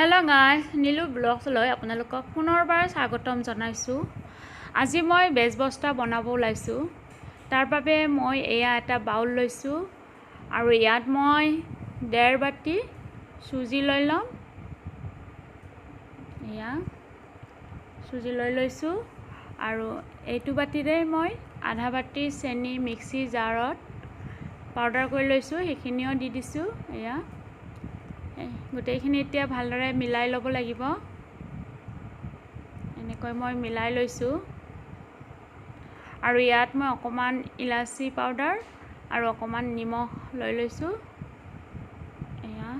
Hello' guys, Nilu ব্লগছলৈ আপোনালোকক পুনৰবাৰ স্বাগতম জনাইছোঁ। আজি মই বেজবস্তা বনাব ওলাইছোঁ। তাৰ বাবে মই এয়া এটা বাউল লৈছোঁ আৰু ইয়াত মই 1.5 বাতি চুজি লৈ ল'ম। এয়া চুজি লৈ লৈছোঁ আৰু এইটো বাতিৰে মই আধা বাতি চেনি মিক্সি জাৰত পাউডাৰ কৰি লৈছোঁ, সেইখিনিও দি দিছোঁ। এয়া গোটেইখিনি এতিয়া ভালদৰে মিলাই ল'ব লাগিব। এনেকৈ মই মিলাই লৈছোঁ আৰু ইয়াত মই অকণমান ইলাচি পাউডাৰ আৰু অকণমান নিমখ লৈ লৈছোঁ। এয়া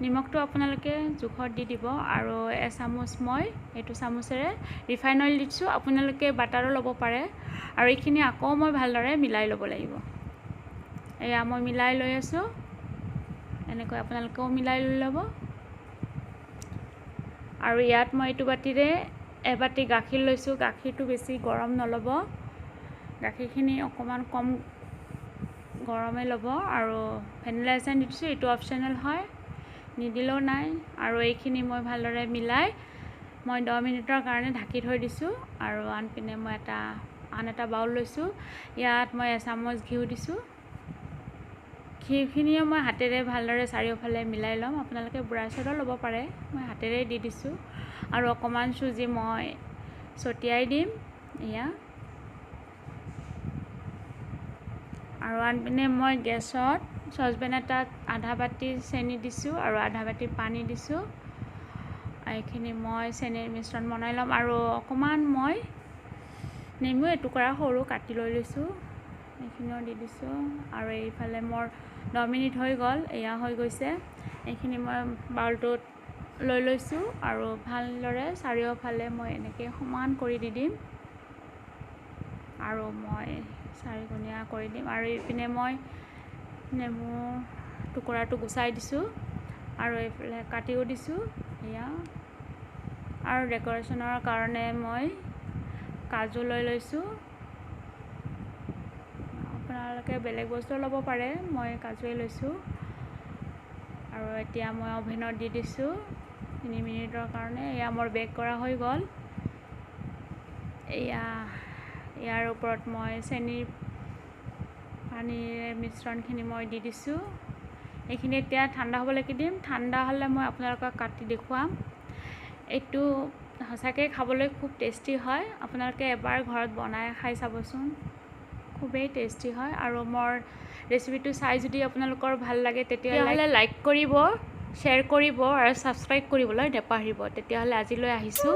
নিমখটো আপোনালোকে জোখত দি দিব। আৰু এচামুচ মই এইটো চামুচেৰে ৰিফাইন অইল দিছোঁ, আপোনালোকে বাটাৰো ল'ব পাৰে। আৰু এইখিনি আকৌ মই ভালদৰে মিলাই ল'ব লাগিব। এয়া মই মিলাই লৈ আছোঁ, এনেকৈ আপোনালোকেও মিলাই লৈ ল'ব। আৰু ইয়াত মই এইটো বাতিৰে এবাতি গাখীৰ লৈছোঁ। গাখীৰটো বেছি গৰম নল'ব, গাখীৰখিনি অকণমান কম গৰমে ল'ব। আৰু ভেনিলা এচেঞ্চ দিছোঁ, এইটো অপশ্যনেল হয়, নিদিলেও নাই। আৰু এইখিনি মই ভালদৰে মিলাই মই 10 মিনিটৰ কাৰণে ঢাকি থৈ দিছোঁ। আৰু আনপিনে মই আন এটা বাউল লৈছোঁ, ইয়াত মই এচামুচ ঘিউ দিছোঁ। ঘিউখিনিও মই হাতেৰে ভালদৰে চাৰিওফালে মিলাই ল'ম, আপোনালোকে ব্ৰাছতো ল'ব পাৰে, মই হাতেৰে দি দিছোঁ। আৰু অকণমান চুজি মই ছটিয়াই দিম। এয়া আৰু আনপিনে মই গেছত চচপেন এটাত আধা বাতি চেনি দিছোঁ আৰু আধা বাতি পানী দিছোঁ। এইখিনি মই চেনিৰ মিশ্ৰণ বনাই ল'ম। আৰু অকণমান মই নেমু এটুকুৰা সৰু কাটি লৈ লৈছোঁ, এইখিনিও দি দিছোঁ। আৰু এইফালে মোৰ 10 মিনিট হৈ গ'ল, এয়া হৈ গৈছে। এইখিনি মই বাউলটোত লৈ লৈছোঁ আৰু ভালদৰে চাৰিওফালে মই এনেকৈ সমান কৰি দি দিম আৰু মই চাৰিকোণীয়া কৰি দিম। আৰু এইপিনে মই নেমু টুকুৰাটো গুচাই দিছোঁ আৰু এইফালে কাটিও দিছোঁ। এয়া আৰু ডেক'ৰেশ্যনৰ কাৰণে মই কাজু লৈ লৈছোঁ, আপোনালোকে বেলেগ বস্তু ল'ব পাৰে, মই কাজুৱে লৈছোঁ। আৰু এতিয়া মই অভেনত দি দিছোঁ 3 মিনিটৰ কাৰণে। এয়া মোৰ বেক কৰা হৈ গ'ল। এয়া ইয়াৰ ওপৰত মই চেনিৰ পানীৰে মিশ্ৰণখিনি মই দি দিছোঁ। এইখিনি এতিয়া ঠাণ্ডা হ'বলৈকে দিম। ঠাণ্ডা হ'লে মই আপোনালোকক কাটি দেখুৱাম। এইটো সঁচাকৈ খাবলৈ খুব টেষ্টি হয়, আপোনালোকে এবাৰ ঘৰত বনাই খাই চাবচোন, খুবেই টেষ্টি হয়। আৰু মোৰ ৰেচিপিটো চাই যদি আপোনালোকৰ ভাল লাগে তেতিয়াহ'লে লাইক কৰিব, শ্বেয়াৰ কৰিব আৰু ছাবস্ক্ৰাইব কৰিবলৈ নাপাহৰিব। তেতিয়াহ'লে আজিলৈ আহিছোঁ।